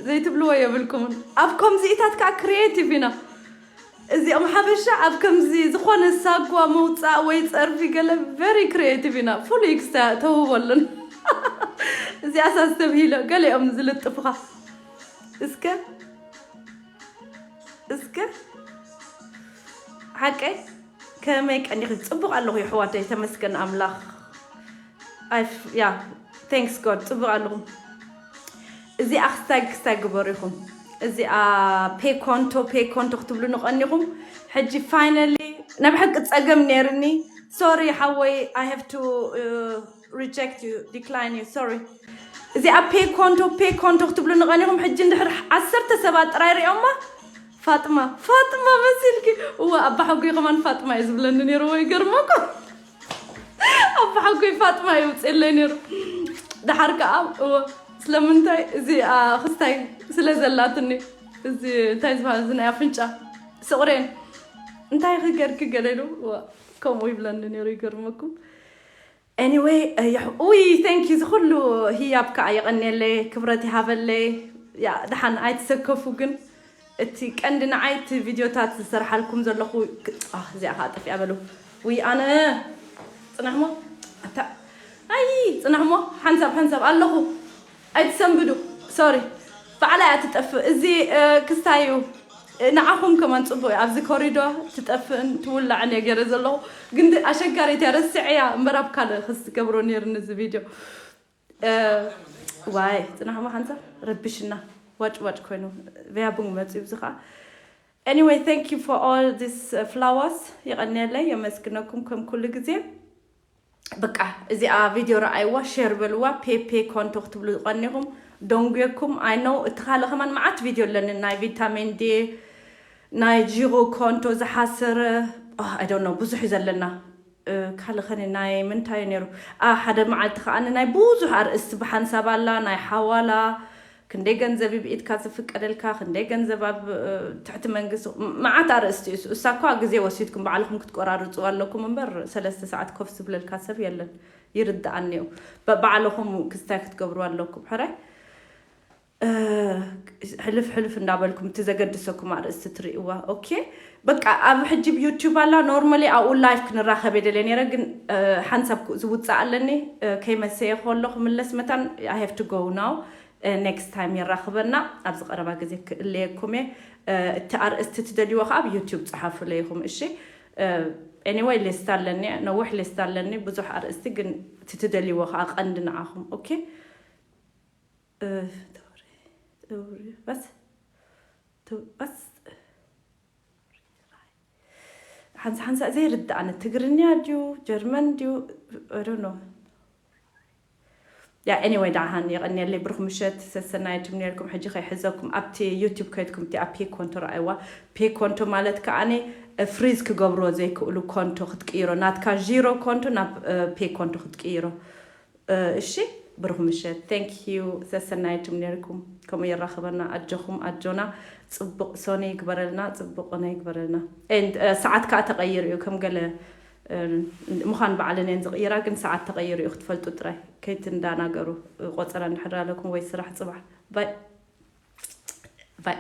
ዘይትብልዎ የብልኩምን። ኣብ ከምዚኢታት ከዓ ክሪኤቲቭ ኢና። እዚኦም ሓበሻ ኣብ ከምዚ ዝኾነ ሳጓ ምውፃእ ወይ ፀርፊ ገለ ቨሪ ክሪኤቲቭ ኢና። ፍሉይ ክስታ ተውህቦ ኣለና። እዚኣ ሳስተብሂሎ ገሊኦም ዝልጥፉኻ እስከ እስከ ሓቀይ ከመይ ቀኒኺ? ጽቡቕ ኣለኹ የሕዋተይ፣ ተመስገን ኣምላኽ። ኣይ ያ፣ thanks God፣ ጽቡቕ ኣለኹ። እዚኣ ክስታይ ክስታይ ግበሩ ኢኹም። እዚኣ ፔ ኮንቶ ፔ ኮንቶ ክትብሉ ንቐኒኹም። ሕጂ ፋይናሊ ናይ ብሓቂ ጸገም ነይርኒ። ሶሪ ሓወይ፣ I have to reject you, decline you, sorry። እዚኣ ፔ ኮንቶ ፔ ኮንቶ ክትብሉ ንቐኒኹም። ሕጂ እንድሕር ዓሰርተ ሰባት ጥራይ ሪኦማ፣ ፋጥማ ፋጥማ መሲልኪ። እወ ኣባ ሓጎይ ከማን ፋጥማ እዩ ዝብለኒ ነይሩ። ወይ ገርመኩም ኣባ ሓጎይ ፋጥማ ይውፅእለይ ነይሩ። ደሓር ከዓ እወ ስለምንታይ እዚ ክስታይ ስለ ዘላትኒ፣ እዚ እንታይ ዝበሃል፣ እዚ ናይ ኣፍንጫ ስቑሬን እንታይ ክገርኪ ገለ ኢሉ እወ ከምኡ ይብለኒ ነይሩ። ይገርመኩም። Anyway፣ ውይ፣ thank you ዝኩሉ ህያብ ከዓ የቐንየለይ፣ ክብረት ይሃበለይ። ያ ደሓን ኣይትሰከፉ። ግን እቲ ቀንዲ ንዓይ እቲ ቪድዮታት ዝሰርሓልኩም ዘለኹ፣ እዚኣ ከዓ ጠፊኣ በሉ። ውይ ኣነ ፅናሕሞ ኣታ ኣይ ፅናሕሞ ሓንሳብ ሓንሳብ ኣለኹ። ኣይትሰንብዱ። ሶሪ፣ ባዕላ እያ ትጠፍእ። እዚ ክስታይ እዩ። ንዓኹም ከማን ፅቡቅ እዩ። ኣብዚ ኮሪዶ ትጠፍእን ትውላዕን እየ ገይረ ዘለኹ። ግን ኣሸጋሪት እያ፣ ረስዐያ እምበር ኣብ ካልእ ክስ ትገብሮ ነይርኒ እዚ ቪድዮ። ዋይ ፅናሕሞ ሓንሳብ ረብሽና ዋጭ ዋጭ ኮይኑ ቪያቡንግ መፅዩ። እዚ ከዓ anyway thank you for all this flowers። የቐንየለይ፣ የመስግነኩም ከም ኩሉ ግዜ። በቃ እዚኣ ቪድዮ ረኣይዋ፣ ሼር በልዋ። ፔፔ ኮንቶ ክትብሉ ዝቐኒኹም ደንጉየኩም። I know እቲ ካልእ ከማን መዓት ቪድዮ ኣለኒ፣ ናይ ቪታሚን ዲ፣ ናይ ጂሮ ኮንቶ ዝሓሰረ። I don't know፣ ብዙሕ እዩ ዘለና። ካልእ ኸኒ ናይ ምንታይ ነይሩ? ሓደ መዓልቲ ከኣ ናይ ብዙሕ ኣርእስቲ ብሓንሳብ ኣላ፣ ናይ ሓዋላ ክንደይ ገንዘብ እዩ ብኢድካ ዝፍቀደልካ፣ ክንደይ ገንዘብ ኣብ ትሕቲ መንግስቲ፣ መዓት ኣርእስቲ እዩ። እሳ እኳ ግዜ ወሲድኩም ባዕልኹም ክትቆራርፅዋ ኣለኩም እምበር ሰለስተ ሰዓት ኮፍ ዝብለልካ ሰብ የለን። ይርድኣኒ እዩ። በባዕልኹም ክስታይ ክትገብሩ ኣለኩም። ሕራይ ሕልፍ ሕልፍ እንዳበልኩም እቲ ዘገድሰኩም ኣርእስቲ ትርእይዋ። ኦኬ በቃ ኣብ ሕጂ ብ YouTube ኣላ normally ኣብኡ live ክንራኸብ እየ ደልየ ነይረ፣ ግን ሓንሳብ ዝውፅእ ኣለኒ ከይመሰየ ከሎ ክምለስ መታን I have to go now። Next time የራኽበና። ኣብዚ ቀረባ ግዜ ክእለየኩም እየ። እቲ ኣርእስቲ ትደልይዎ ከዓ ኣብ YouTube ፀሓፉለይ ኢኹም። እሺ anyway list ኣለኒ፣ ነዊሕ list ኣለኒ፣ ብዙሕ ኣርእስቲ፣ ግን እቲ ትደልይዎ ከዓ ቀንዲ ንዓኹም። ኦኬ በስ በስ ሓንሳ ሓንሳ ዘይርድኣኒ ትግርኛ ድዩ ጀርመን ድዩ? I don't know። ያ anyway ደሓን የቐንየለይ። ብሩኽ ምሸት ሰሰናየትም ነርኩም። ሕጂ ከይሕዘኩም ኣብቲ YouTube ከይድኩም እቲ ኣብ ፔ ኮንቶ ረኣይዋ። ፔ ኮንቶ ማለት ከኣኒ ፍሪዝ ክገብሮ ዘይክእሉ ኮንቶ ክትቅይሮ፣ ናትካ ዢሮ ኮንቶ ናብ ፔ ኮንቶ ክትቅይሮ። እሺ ብሩኽ ምሸት። Thank you። ሰሰናየትም ነርኩም። ከምኡ የራኽበና። ኣጆኹም ኣጆና። ጽቡቕ ሶኒ ይግበረልና፣ ጽቡቕ ኦነ ይግበረልና። And ሰዓት ከኣ ተቐይሩ እዩ ከም ገለ ምዃን ባዕለን እየን ዝቕይራ፣ ግን ሰዓት ተቐይሩ እዩ ክትፈልጡ ጥራይ። ከይትንዳናገሩ። ቆጸራ እንድሕር ኣለኩም ወይ ስራሕ ጽባሕ። ባይ ባይ።